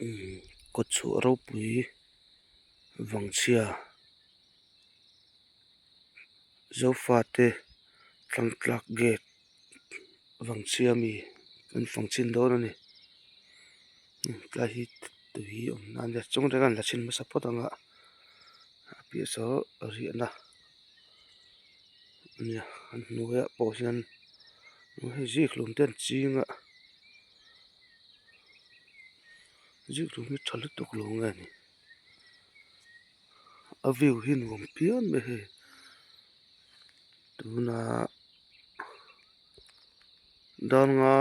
Kawtchhuah ropui vangchhia Zofate tlangtlak gate vangchhia mi an fang chhin dawn a ni tlai hi tui awm na ania chung atanga an la chhin hmasa phawt ang a a piah saw riahna a nia a hnuaiah pawh hian hei zikhlum te an ching a. Zikhlum hi tha lutuk lo nge ni a view hi nuam phian mai hei tunah danga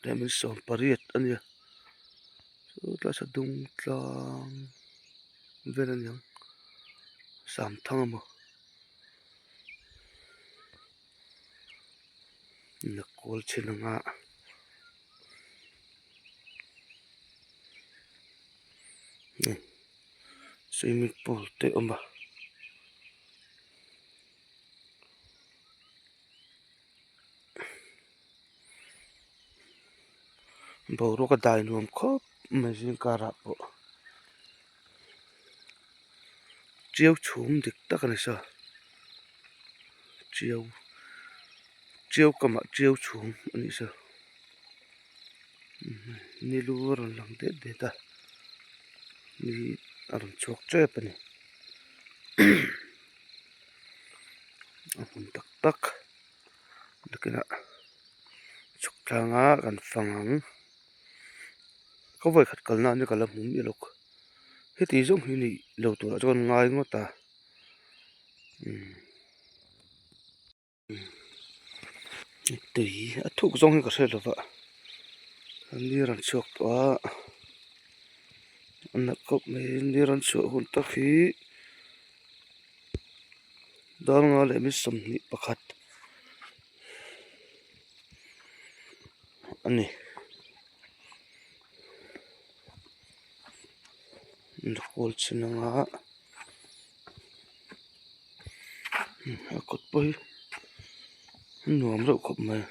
leh min 18 a nia chutlai saw dung tlang vel a niang samthang emaw kawl chhin anga. Swimming pool te a awm a. Boruak a dai nuam khawp mai zing karah pawh chiau chhum dik tak a ni saw chiau. Chiau kamah chiau chhum a nih saw ni lu a rawn lang det det a ni a rawn chhuak tep a ni a hmun tak tak nakinah chhuk tlanga kan fang ang ka vawikhat kalna ania ka la hmu miah lo heti zawng hi ni lo turah chuan ngai ngawt a. Tui a thuk zawng hi ka hre lo va ni rawn chhuak tawh a a nalh khawp mai ni rawn chhuah hun tak hi dar nga leh mi 21 a ni kawl chhin anga. A kawt pawh hi a nuam reuh khawp mai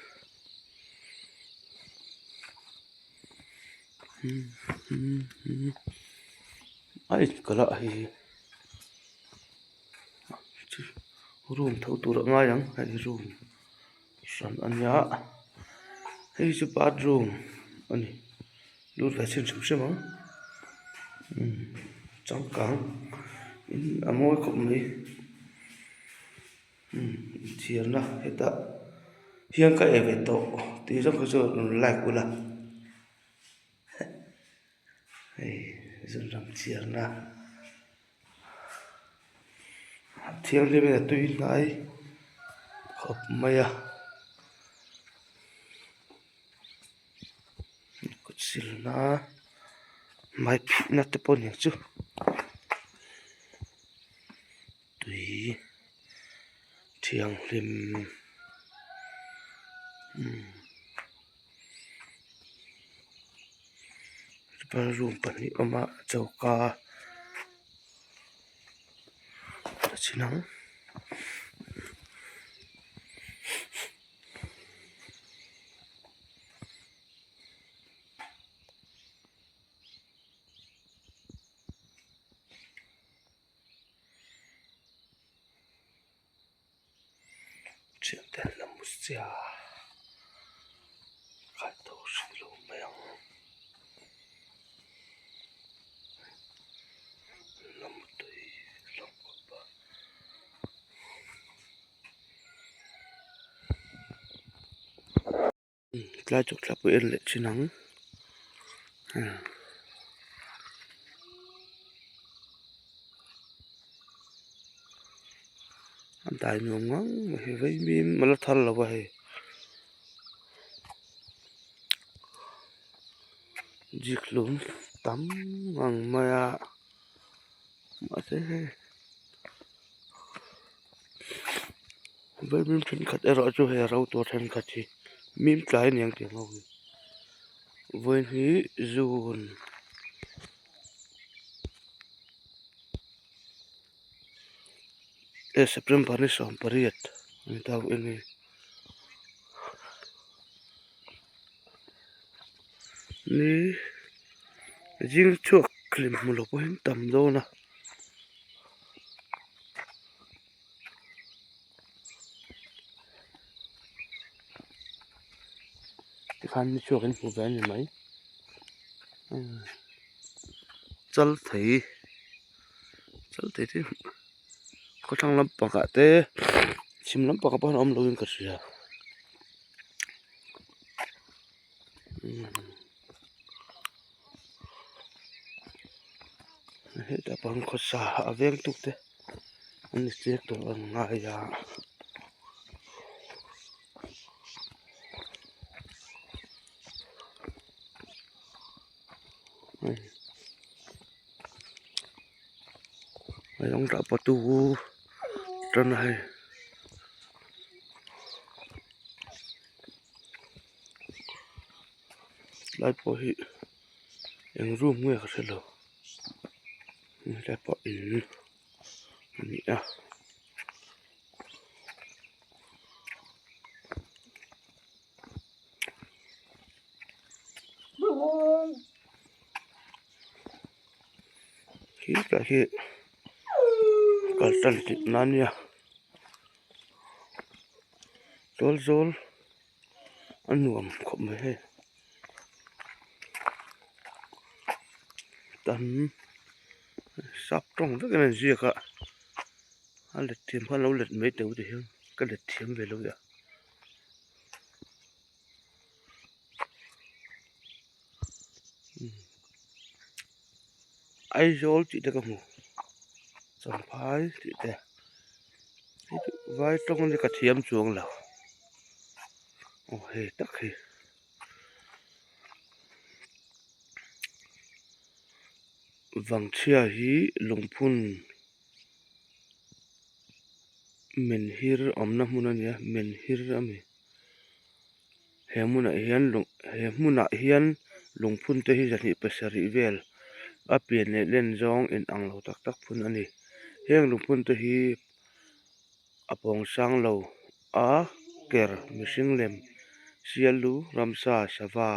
a inkalh ah hei room tho tur a ngai ang hei room hran a nia hei chu bathroom a ni lut ve chhin hrim hrim ang changkang in a mawi khawp mai inchhirna hetah hian ka ei ve tawh tih zawng kha chu rawn like ula hei zunram chhiarna thianghlim in a tui hnai khawp mai a. Kut silna hmai phihna te pawh aniang chu tui thianghlim room pahnih a awm a choka a chhin ang. Thiante an la mu sia khai tho hrim lo mai ang an la mu tui hlawm khawp a. Tlai chu thlap en leh thin ang a dai nuam ngang mai hi vaimim a la thar lo a hei zikhlum tam ngang mai a mahse hei. Vaimim thenkhat erawh chu hei a ro tur thenkhat hi mim tlai aniang tih ang ho hi vawiin hi june eh september ni 18 a ni ta vawiin hi. Ni. Zing chhuak hlim hmu lo pawhin tam dawn a. Tikhan ni chhuak in hmu ve a ni mai. Chal thei chal thei te khawthlang lampang ah te chhim lampang ah pawh hian a awm lo in ka hria. Hetah pawh hian khawsa a veng tuk te an ni chiang tawh ang ngai a. Hei rawng dah patu tan a hei. Lai pawh hi eng room nge ka hre lo helai pawh in a ni a. Khi tah hi kal tan tih na ania zawl zawl a nuam khawp mai hei tam sap tawng vek in an ziak a a let thiam khan lo let mai teh u ti hian ka let thiam ve lo e a. Aizawl tih te ka hmu champhai tih te vai tawng hi ka thiam chuang lo aw hei tak hi vangchhia hi lungphun menhir awmna hmun a ni a menhir a ni. He hmunah hian lung he hmunah hian lungphun te hi zahnih pasarih vel a pian leh len zawng in ang lo tak tak phun a ni. Heng lungphun te hi a pawng sang lo a ker mihring lem sial lu ramsa sava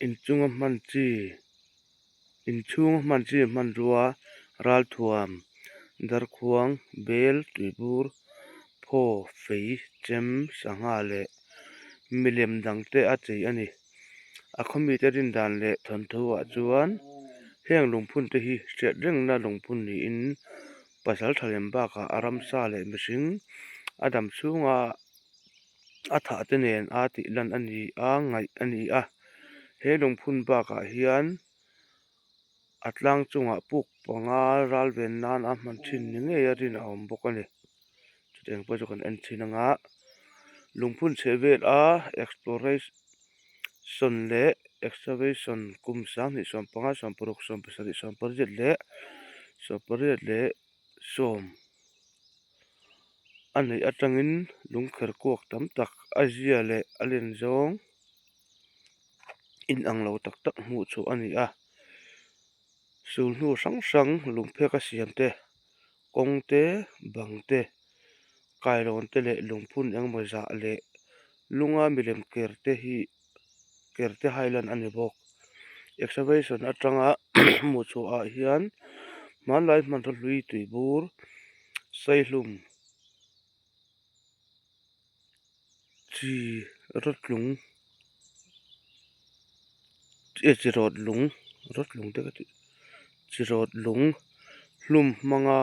inchunga hman chi inchhunga hman chi hmanrua ralthuam darkhuang bel tuibur phaw fei chem sangha leh milem dang te a chei a ni a khaw mite rin dan leh thawnthu ah chuan heng lungphun te hi hriat rengna lungphun niin pasal tha lem bakah a ramsa leh mihring a dam chhunga. a thah te nen a tih lan a ni a ngaih a ni a he lungphun bakah hian a tlang chungah puk panga ral ven nan a hman thin ni ngei a rin a awm bawk a ni chutiang pawh chu kan en thin anga lungphun chheh vel a exploration leh excavation kum sanghnih sawmpanga sawmparuk sawmpasarih sawmpariat leh sawmpariat leh sawm. A neih atangin lungkher kuak tam tak a zia leh a len zawng inang lo tak tak hmuh chhuah a ni a sulhnu hrang hrang lungphek a siam te kawng te bang te kailawn te leh lungphun engemaw zah leh lunga milem ker te hi ker te hai lan a ni bawk excavation atanga hmuh chhuah ah hian hmanlai hmanraw hlui tui bur saihlum chi rawt lung chi rawt lung rawt lung te ka tih chi rawt lung hlum hmanga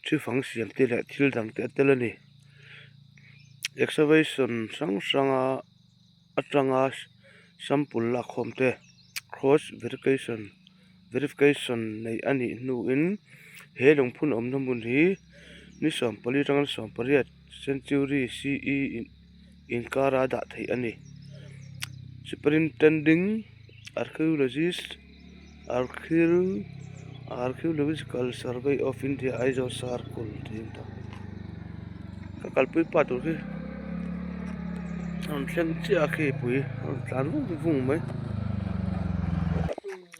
thi fang siam te leh thil dang te a tel a ni excavation hrang hranga atanga sample lakkhawm te cross verification verification neih a nih hnuin he lungphun awmna hmun hi ni sawmpali atanga ni sawmpariat century ce inkara dah theih a ni superintending archaeologist Archaeological Survey of India Aizawl Circle tih a ni ka kalpui pa tur hi a rawn thleng chiah a khi pui a rawn tlan vung vung mai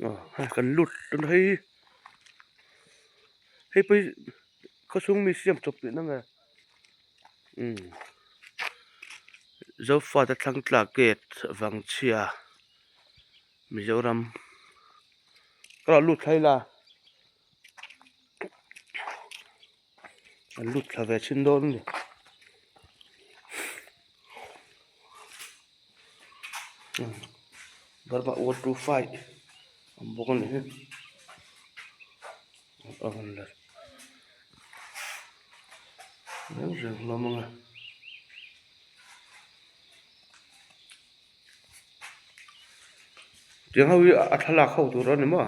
aw hei kan lut dawn hei hei pawh hi khawchhung mi siam chawp tihna nge umm. Zofate Thlangtla Gate Vangchhia Mizoram ka lo lut thla ila an lut thla ve chhin dawn a ni. Burma 125 awm bawk a ni hi a rawn la reng reng hlawm ang a. Tiang ho hi a thlalak ho tur a ni maw?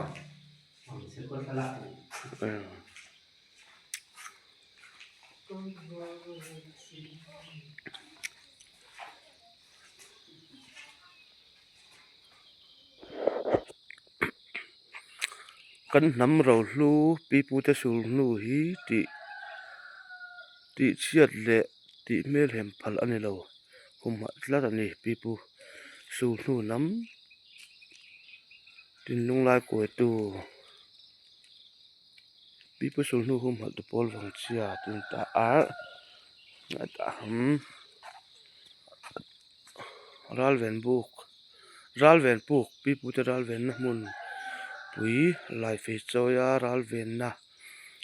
Kan hnam rohlu pipute sul hnu hi tih tih chhiat leh tih hmelhem phal a ni lo humhalh tlat a ni pipu sul hnu lam thinlung lai kuaitu. Pipu sulhnu humhalh tu pawl vang chhia tin ta a ral ven buk ral ven puk pipu te ral venna hmun pui lai fei chawi a ral venna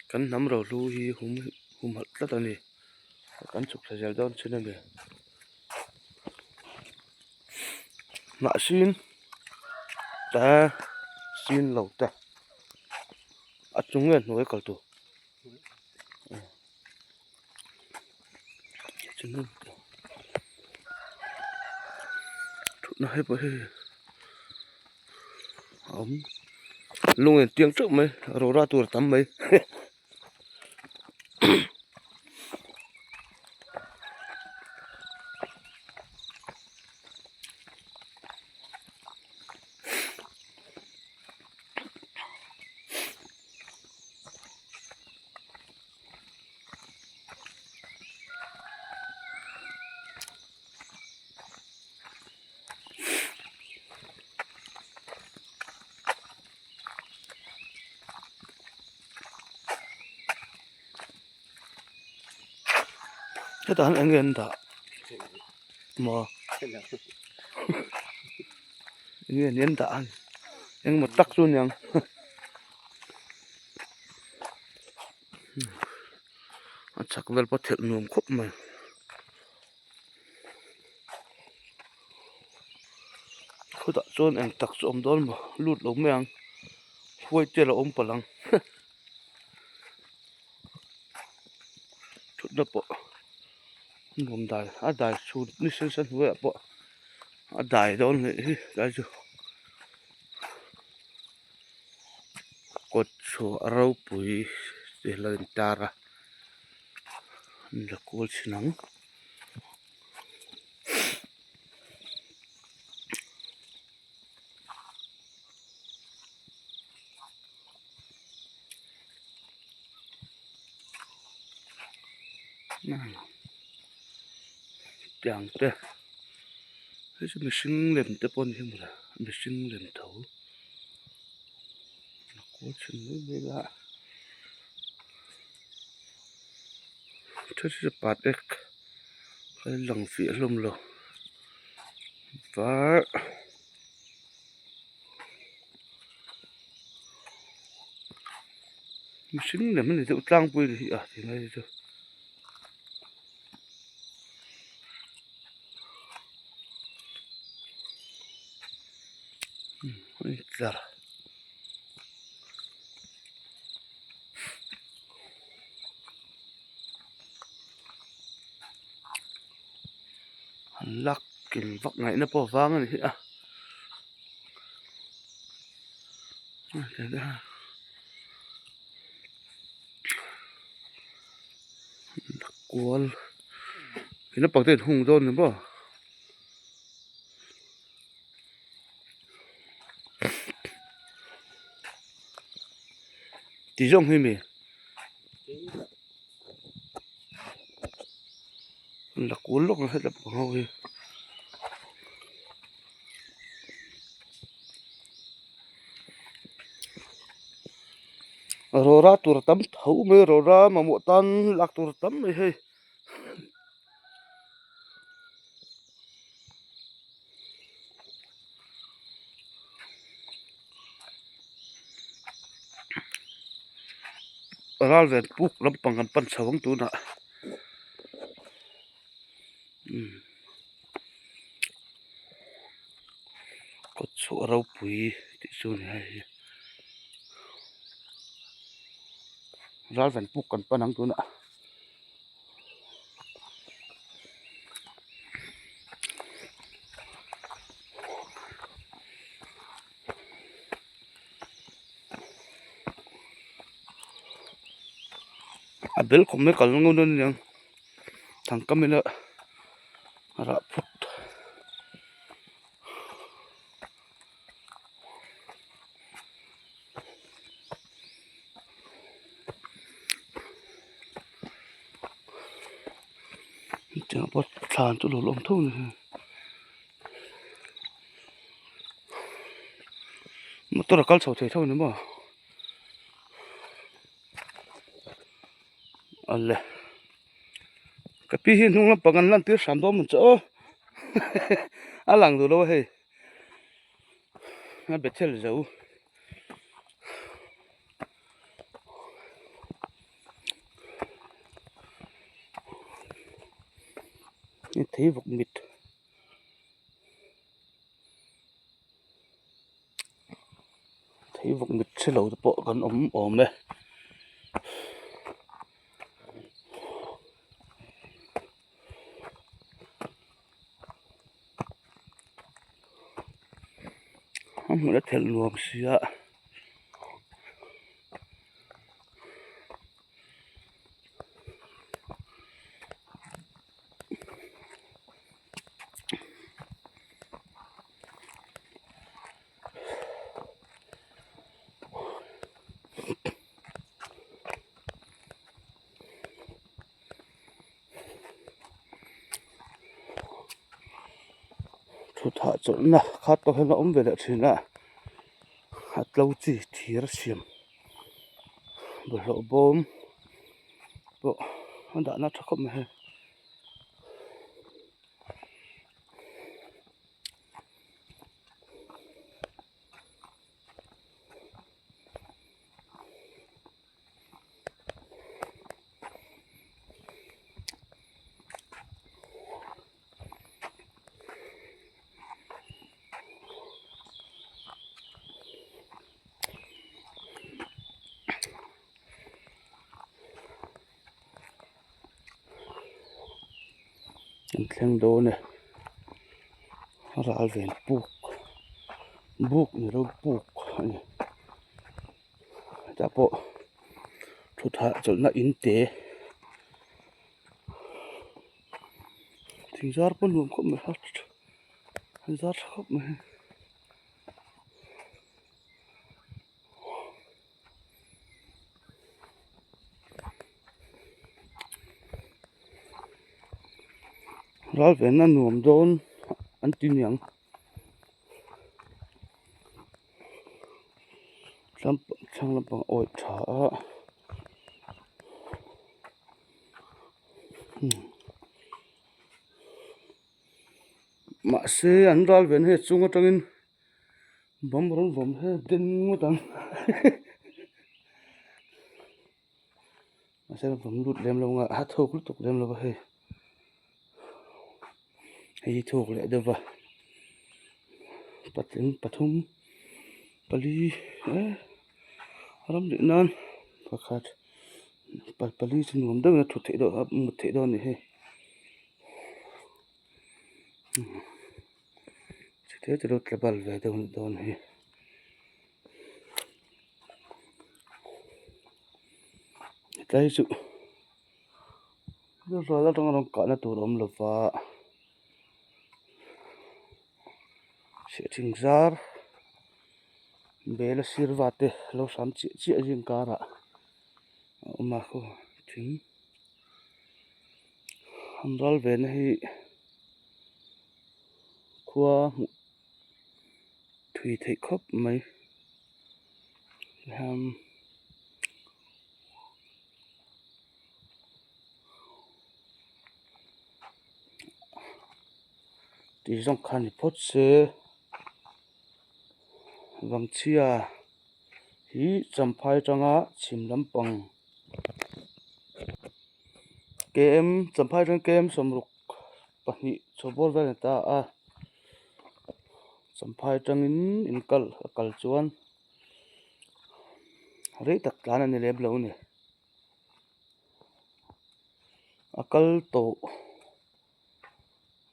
kan hnam rohlu hi hum humhalh tlat a ni kan chhuk thla zel dawn chin a ni hnah sin te sin lo te. A chung nge hnuai kal tur thutna hei pawh hei a awm lung in tiang teuh mai rora tur a tam mai. Hetah hian eng nge an dah maw eng nge ni an dah a ni engemaw tak chu a niang a chhak vel pawh thelh nuam khawp mai. Khawtah chuan eng tak chu awm dawn maw lut lo mai ang huai te a lo awm palh ang thutna pawh nuam dai a dai chhun ni sen sen hnuaiah pawh a dai dawn hle hi tlai chu kawt chhuah ropui tih a lo intar a an la kual chhin ang. Tiang te hei chu mihring lem te pawh a ni hi mawle mihring lem tho a kual chhin mai mai a. Thil hi pat ek a lang fiah hlawm lo var mihring lem a ni deuh tlangpui a ni hi a ti mai chu. Tlar. An lak kim vak ngaihna pawh a vang a ni hi a kual naupang te an hung dawn ni maw. Ti zawng hi mi la kul lawk ang heta pang ho hi rawra tur a tam tho mai rawra mamawh tan lak tur a tam mai hei. ral ven puk lampang kan pan chho ang tunah umm kawtchhuah ropui tih chu a ni hei hi ral ven puk kan pan ang tunah. A bel khawp mai kal ngawt dawn aniang thangkam ila a rah phut. Hetiang pawh thlan chu lo la awm tho a ni. Motor a kal chho thei tho a ni maw awle ka pi hi hnung lampang an lan tir hram dawn maw chu aw a lang duh lo a hei a bethel zo. Thei vawk mit. Thei vawk mit hre lo te pawh kan awm awm e. A hmun a thelh nuam sia. Thutah chawlhna khat pawh hian a awm ve leh thin a a tlo chi thir a siam bawlhhlawh bawm pawh a dahna tha khawp mai hei. An thleng dawn e ral ven puk buk ni lo puk a ni. Hetah pawh thutah chawlhna in te thing zar pawh nuam khawp mai a an zar tha khawp mai. Ral venna nuam dawn an ti niang. Thlang lampang a awih tha a mahse an ral ve na hi a chung atangin bawm rawn vawm he den ngawt ang mahse a vawm lut lem lo ang a a thuk lutuk lem lo a hei. Hei hi thuk leh deuh va patling pathum pali eh ram leh nan pakhat pali chu nuam deuh in a thut theih dawn a mut theih dawn a ni hei chite te lo tla bal ve deuh a nih dawn hi. Hetlai hi chu. Rual atanga rawn kahna tur a awm lo va sehthing zar bel a sir va te lo hram chiah chiah zing karah a awm a khaw thing an ral ve na hi khua hmuh thui theih khawp mai tihian. Tih zawng kha ni phawt se Vangchhia hi Champhai atanga chhim lampang. Km Champhai atangin km sawmruk pahnih chho bawr vel a ni ta a Champhai atangin in kal a kal chuan rei tak tlan a ni lem lo a ni a kal tawh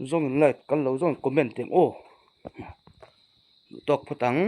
zawng in like kal lo zawng in comment teh ang aw duh tawk phawt ang.